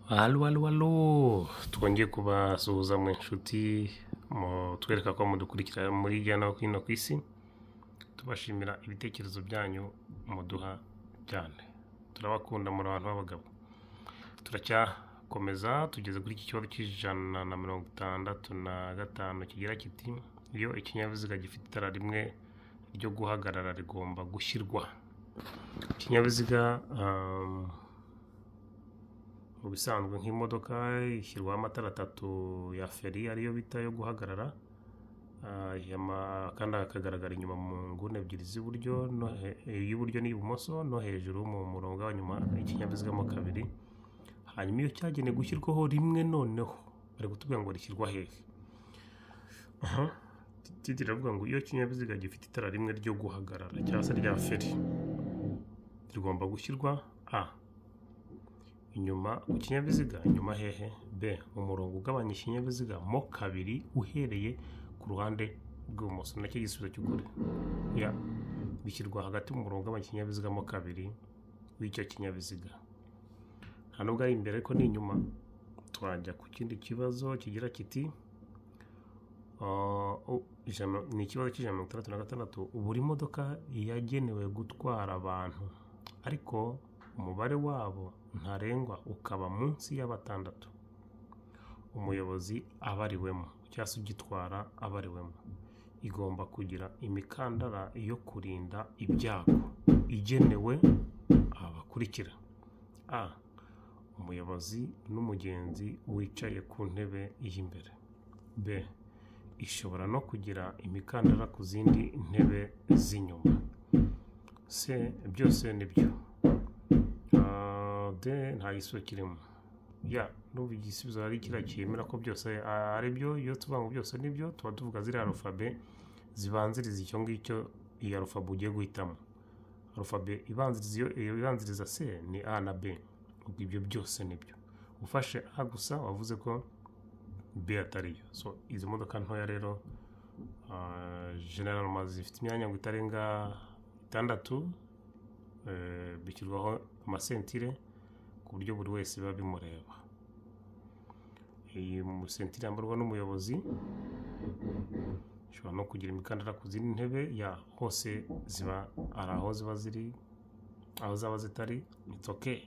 Allo allo allo, twongeye kubasuhuza mu inshuti twereka ko mudukurikira muri hirya no hino ku isi, tubashimira ibitekerezo byanyu muduha cyane, turabakunda muri abantu b'abagabo. Turacyakomeza tugeze kuri iki kibazo cy'165 kigira kiti: iyo ikinyabiziga gifite itara rimwe ryo guhagarara rigomba gushyirwa. Ikinyabiziga mu bisanzwe nk'imodoka ishyirwaho amatara atatu ya feri, ariyo bita yo guhagarara, kandi akagaragara inyuma mu nguni ebyiri z'iburyo, iy'iburyo n'iy'ibumoso, no hejuru mu murongo w'inyuma ikinyabiziga mo kabiri. Hanyuma iyo cyagenewe gushyirwaho rimwe, noneho bari kutubwira ngo rishyirwa hehe? Aha titre iravuga ngo iyo ikinyabiziga gifite itara rimwe ryo guhagarara cyangwa se rya feri, rigomba gushyirwa A, inyuma ku kinyabiziga, inyuma hehe? B, umurongo ugabanya ikinyabiziga mo kabiri uhereye ku ruhande rw'ibumoso, nacyo gisubizo cy'ukuri. Ya bishyirwa hagati mu murongo ugabanya ikinyabiziga mo kabiri w'icyo kinyabiziga, nta nubwo ari imbere ariko ni inyuma. Twajya ku kindi kibazo kigira kiti, ni ikibazo cy'166: buri modoka yagenewe gutwara abantu ariko umubare wabo ntarengwa ukaba munsi ya batandatu, umuyobozi abariwemo cyangwa se ugitwara abariwemo, igomba kugira imikandara yo kurinda ibyago igenewe abakurikira: A, umuyobozi n'umugenzi wicaye ku ntebe y'imbere; B, ishobora no kugira imikandara ku zindi ntebe z'inyuma; C, byose nibyo; D, nta gisubizo kirimo. Ya n'ubu igisubizo ari kiriya cyemera ko byose ari byo. Iyo tuvuga ngo byose nibyo, tuba tuvuga ziriya alphabet zibanziriza icyo ngicyo, iyi alphabet ugiye guhitamo. Alphabet ibanziriza, iyo ibanziriza C ni A na B, ubwo ibyo byose nibyo. Ufashe A gusa wavuze ko B atariyo. So izi modoka ntoya rero généralement zifite imyanya ngo itarenga itandatu, bishyirwaho amaceinture ku buryo buri wese biba bimureba. Iyi ceinture yambarwa n'umuyobozi ishobora no kugira imikandara ku zindi ntebe, ya hose ziba ari aho ziba ziri, aho zaba zitari, it's okay.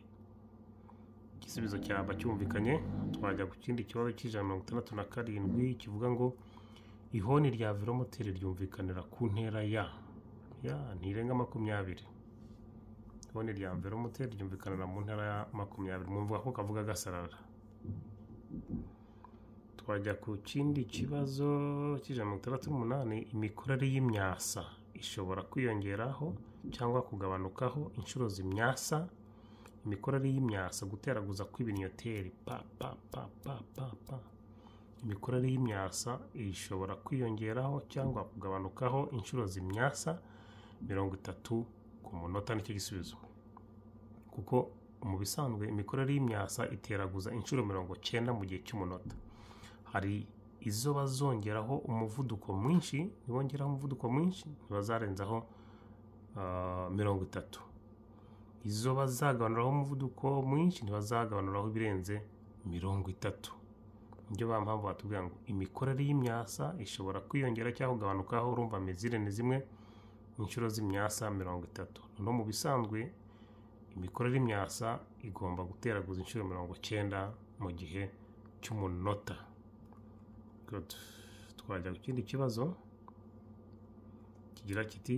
Igisubizo cyaba cyumvikanye. Twajya ku kindi kibazo cy'167 kivuga ngo ihoni rya velomoteri ryumvikanira ku ntera ya ntirenga 20. Ihoni rya velomoteri ryumvikanira mu ntera ya 20, mwumva ko kavuga gasarara. Twajya ku kindi kibazo cy'168: imikorere y'imyasa ishobora kwiyongeraho cyangwa kugabanukaho inshuro z'imyasa. Imikorere y'imyasa, guteraguza kw'ibinyoteri, pa pa pa pa pa pa. Imikorere y'imyasa ishobora kwiyongeraho cyangwa kugabanukaho inshuro z'imyasa 30 ku munota, nicyo gisubizo, kuko mu bisanzwe imikorere y'imyasa iteraguza inshuro 90 mu gihe cy'umunota. Hari izo bazongeraho umuvuduko mwinshi, nibongeraho umuvuduko mwinshi ntibazarenzaho 30, izo bazagabanuraho umuvuduko mwinshi ntibazagabanuraho ibirenze 30. Niyo ba mpamvu batubwira ngo imikorere y'imyasa ishobora kwiyongera cyangwa kugabanukaho, urumva mesure ni zimwe, inshuro z'imyasa 30. Noneho mu bisanzwe imikorere y'imyasa igomba guteraguza inshuro 90 mu gihe cy'umunota. Good. Twajya ku kindi kibazo kigira kiti: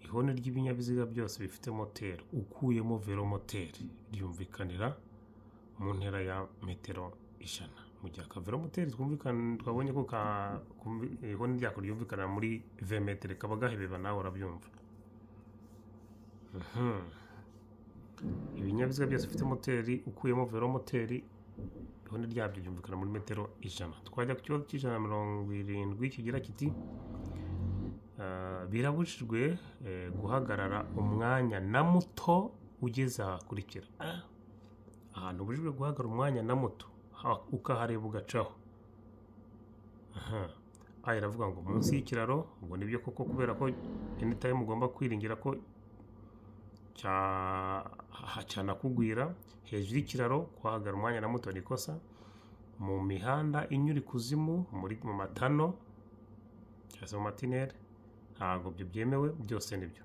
ihoni ry'ibinyabiziga byose bifite moteri ukuyemo velomoteri ryumvikanira mu ntera ya metero 100, mu gihe akavelomoteri twumvikana twabonye ko ihoni ryako ryumvikanira muri 20 metero, kaba gahebeba, nawe urabyumva. Ibinyabiziga byose bifite moteri ukuyemo velomoteri, ihoni ryabyo ryumvikana muri metero 100. Twajya ku kibazo cy'170 kigira kiti: birabujijwe guhagarara umwanya na muto ugeze ahakurikira. Ahantu ubujijwe guhagarara umwanya na muto ukahareba ugacaho. Aha A iravuga ngo munsi y'ikiraro, ubwo nibyo koko, kubera ko anytime ugomba kwiringira ko Aha cyanakugwira. Hejuru y'ikiraro kuhahagarara umwanya na muto ni ikosa. Mu mihanda inyura ikuzimu, mu matano cyangwa se mu matinere, ntabwo ibyo byemewe, byose nibyo.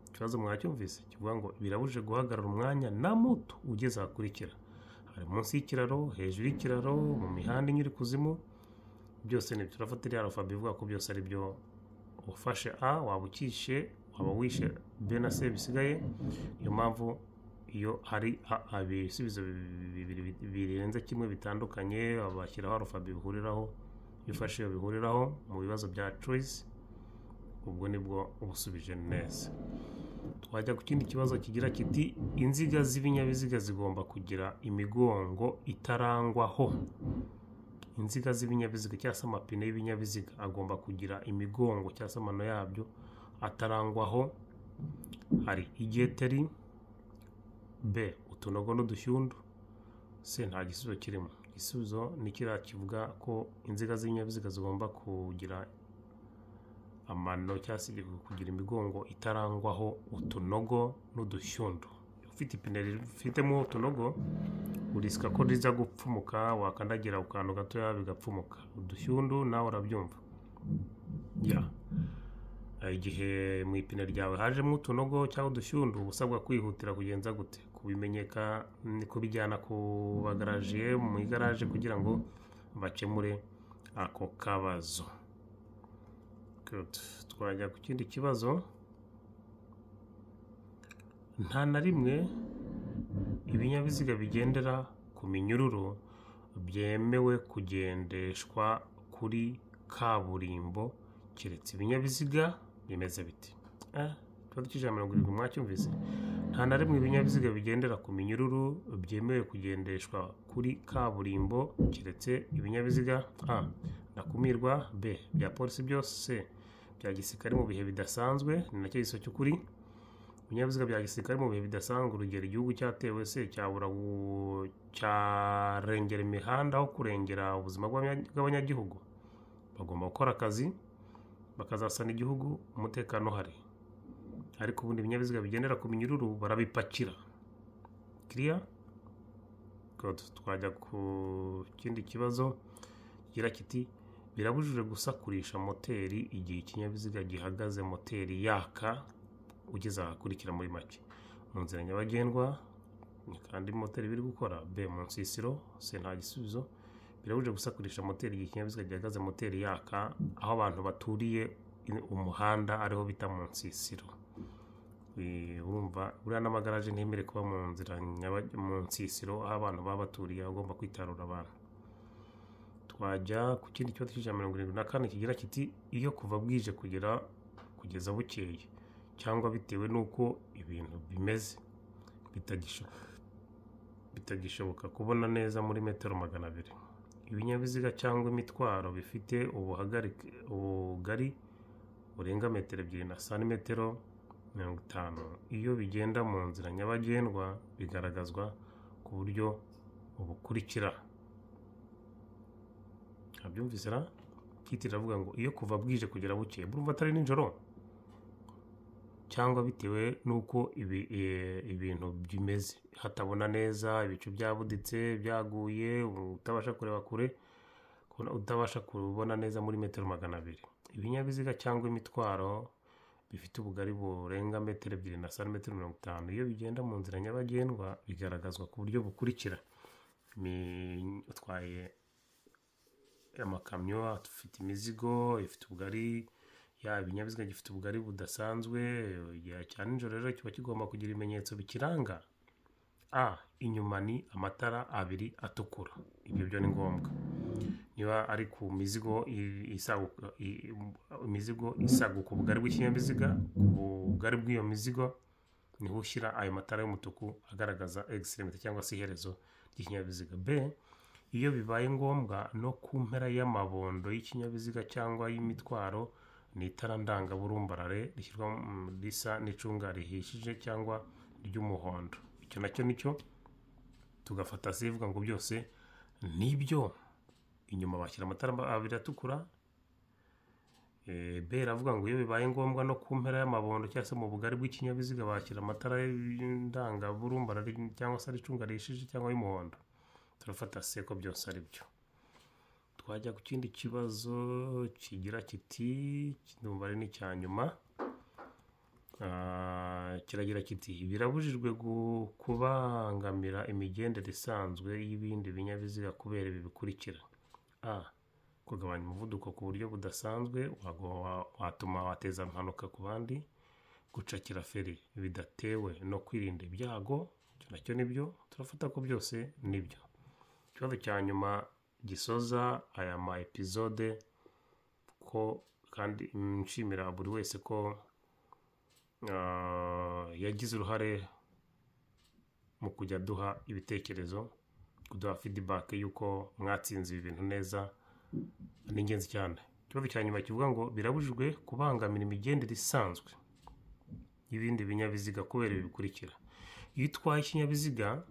Ikibazo mwacyumvise kivuga ngo birabujije guhagarara umwanya na muto ugeze ahakurikira: hari munsi y'ikiraro, hejuru y'ikiraro, mu mihanda inyura ikuzimu, byose nibyo. Turafata iriya alphabet ivuga ko byose ari byo. Ufashe A waba ukishe, waba wishe B na C bisigaye. Niyo mpamvu iyo hari ibisubizo bibiri birenze kimwe bitandukanye, bashyiraho alphabet bihuriraho. Iyo ufashe iyo bihuriraho mu bibazo bya choice, ubwo nibwo uba usubije neza. Twajya ku kindi kibazo kigira kiti: inziga z'ibinyabiziga zigomba kugira imigongo itarangwaho. Inziga z'ibinyabiziga cyangwa se amapine y'ibinyabiziga agomba kugira imigongo cyangwa se amano yabyo atarangwaho. Hari igeteri, B utunogo n'udushyundu, C nta gisubizo kirimo. Igisubizo ni kiriya kivuga ko inziga z'ibinyabiziga zigomba kugira amano cyangwa se kugira imigongo itarangwaho utunogo n'udushyundu. Ufite ipine rifitemo utunogo, urisika ko riza gupfumuka, wakandagira ku kantu gatoya bigapfumuka. Udushyundu nawe urabyumva ya igihe mu ipine ryawe hajemo utunogo cyangwa udushyundu, uba usabwa kwihutira kugenza gute? Kubimenyeka, kubijyana ku bagarajiye mu igaraje kugira ngo bakemure ako kabazo. Good. Twajya ku kindi kibazo. Nta na rimwe ibinyabiziga bigendera ku minyururu byemewe kugendeshwa kuri kaburimbo keretse ibinyabiziga bimeze biti. Ikibazo cy'170 mwacyumvise. Nta na rimwe ibinyabiziga bigendera ku minyururu byemewe kugendeshwa kuri kaburimbo keretse ibinyabiziga: A ndakumirwa, B bya polisi byose, C bya gisirikare mu bihe bidasanzwe. Ni nacyo gisubizo cy'ukuri. Ibinyabiziga bya gisirikare mu bihe bidasanzwe, urugero igihugu cyatewe se cyabura cyarengera imihanda aho kurengera ubuzima bw'abanyagihugu? Bagomba gukora akazi bakazasana igihugu umutekano uhari, ariko ubundi ibinyabiziga bigendera ku minyururu barabipakira. Clear? Good. Twajya ku kindi kibazo kigira kiti: birabujijwe gusakurisha moteri igihe ikinyabiziga gihagaze moteri yaka ugeze ahakurikira. Muri make, mu nzira nyabagendwa kandi moteri biri gukora, B mu nsisiro, C nta gisubizo. Birabujijwe gusakurisha moteri igihe ikinyabiziga gihagaze moteri yaka aho abantu baturiye umuhanda, ariho bita mu nsisiro. Urumva buriya n'amagaraje ntiyemerewe kuba mu nzira mu nsisiro aho abantu baba baturiye, agomba kwitarura abantu. Twajya ku kindi kibazo cy'174 kigira kiti: iyo kuva bwije kugera kugeza bukeye cyangwa bitewe n'uko ibintu bimeze bitagishoboka kubona neza muri metero 200 ibinyabiziga cyangwa imitwaro bifite ubugari burenga metero 2 na santimetero 50, iyo bigenda mu nzira nyabagendwa bigaragazwa ku buryo bukurikira. Abyumvise ra? Kiti iravuga ngo iyo kuva bwije kugera bukeye, burumva atari nijoro, cyangwa bitewe n'uko ibintu bimeze hatabona neza, ibicu byabuditse byaguye, utabasha kureba kure, utabasha kubona neza muri metero 200 ibinyabiziga cyangwa imitwaro bifite ubugari burenga metero 2 na santimetero 50, iyo bigenda mu nzira nyabagendwa bigaragazwa ku buryo bukurikira. Utwaye amakamyo afite imizigo ifite ubugari, ya ibinyabiziga gifite ubugari budasanzwe igihe cya nijoro rero kiba kigomba kugira ibimenyetso bikiranga. A inyuma ni amatara abiri atukura, ibyo byo ni ngombwa niba ari ku mizigo imizigo isaguka ubugari bw'ikinyabiziga. Ku bugari bw'iyo mizigo niho ushyira ayo matara y'umutuku agaragaza extremité cyangwa se iherezo ry'ikinyabiziga. B iyo bibaye ngombwa no ku mpera y'amabondo y'ikinyabiziga cyangwa y'imitwaro ni itara ndangaburumbarare rishyirwa risa n'icunga rihishije cyangwa ry'umuhondo. Icyo nacyo nicyo tugafata C ivuga ngo byose nibyo. Inyuma bashyira amatara abiri atukura, B iravuga ngo iyo bibaye ngombwa no ku mpera y'amabondo cyangwa se mu bugari bw'ikinyabiziga bashyira amatara y'indangaburumbara cyangwa se aricunga rihishije cyangwa y'umuhondo. Turafata C ko byose ari byo. Twajya ku kindi kibazo kigira kiti, ndumva ari n'icya nyuma, kiragira kiti birabujijwe kubangamira imigendere isanzwe y'ibindi binyabiziga kubera ibi bikurikira: A. Kugabanya umuvuduko ku buryo budasanzwe watuma wateza impanuka ku bandi, gucakira feri bidatewe no kwirinda ibyago, icyo nacyo nibyo, turafata ko byose nibyo. Ikibazo cya nyuma gisoza aya ma episode, ko kandi nshimira buri wese ko yagize uruhare mu kujya aduha ibitekerezo, kuduha feedback y'uko mwatsinze ibi bintu neza, ni ingenzi cyane. Ikibazo cya nyuma kivuga ngo birabujijwe kubangamira imigendere isanzwe y'ibindi binyabiziga kubera ibi bikurikira: iyo utwaye ikinyabiziga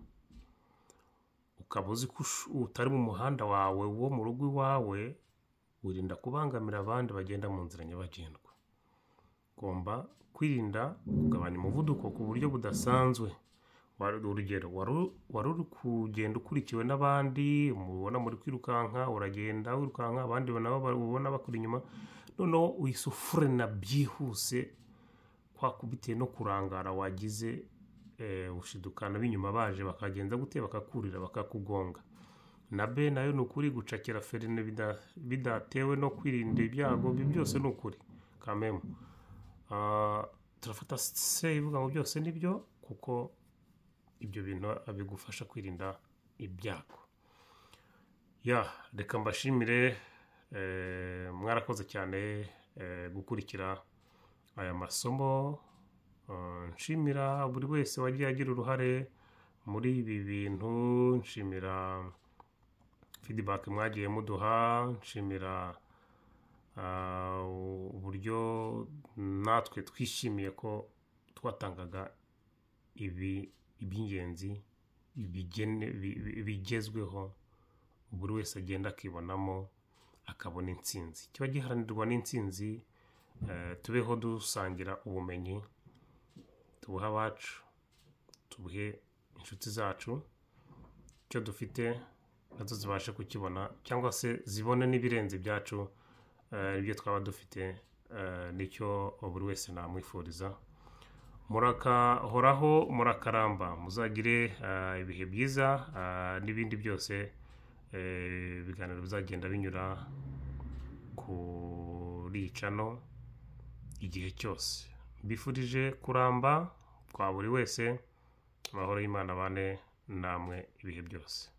ukaba uzi ko utari mu muhanda wawe wo mu rugo iwawe, wirinda kubangamira abandi bagenda mu nzira nyabagendwa. Ugomba kwirinda kugabanya umuvuduko ku buryo budasanzwe. Urugero, wari uri kugenda ukurikiwe n'abandi, mubona muri kwirukanka, uragenda wirukanka, abandi nabo ubona bakuri inyuma, noneho uhise ufurena byihuse, kwa bitewe no kurangara wagize, ushidukana b'inyuma baje bakagenza gute, bakakurira, bakakugonga. Na B nayo ni ukuri, gucakira feri bidatewe no kwirinda ibyago, ibi byose ni ukuri kamemu. Turafata C ivuga ngo byose nibyo, kuko ibyo bintu bigufasha kwirinda ibyago. Ya, reka mbashimire, mwarakoze cyane gukurikira aya masomo. Nshimira buri wese wagiye agira uruhare muri ibi bintu, nshimira feedback mwagiye muduha, nshimira uburyo natwe twishimiye ko twatangaga ibi iby'ingenzi bigezweho, buri wese agenda akibonamo akabona intsinzi. Kiba giharanirwa n'intsinzi, tubeho dusangira ubumenyi, tubuhe abacu, tubuhe inshuti zacu, icyo dufite nazo zibashe kukibona cyangwa se zibone n'ibirenze ibyacu, ibyo twaba dufite, nicyo buri wese namwifuriza. Murakahoraho, murakaramba, muzagire ibihe byiza, n'ibindi byose, ibiganiro bizagenda binyura kuri iyi channel igihe cyose. Mbifurije kuramba kwa buri wese, amahoro y'Imana abane namwe ibihe byose.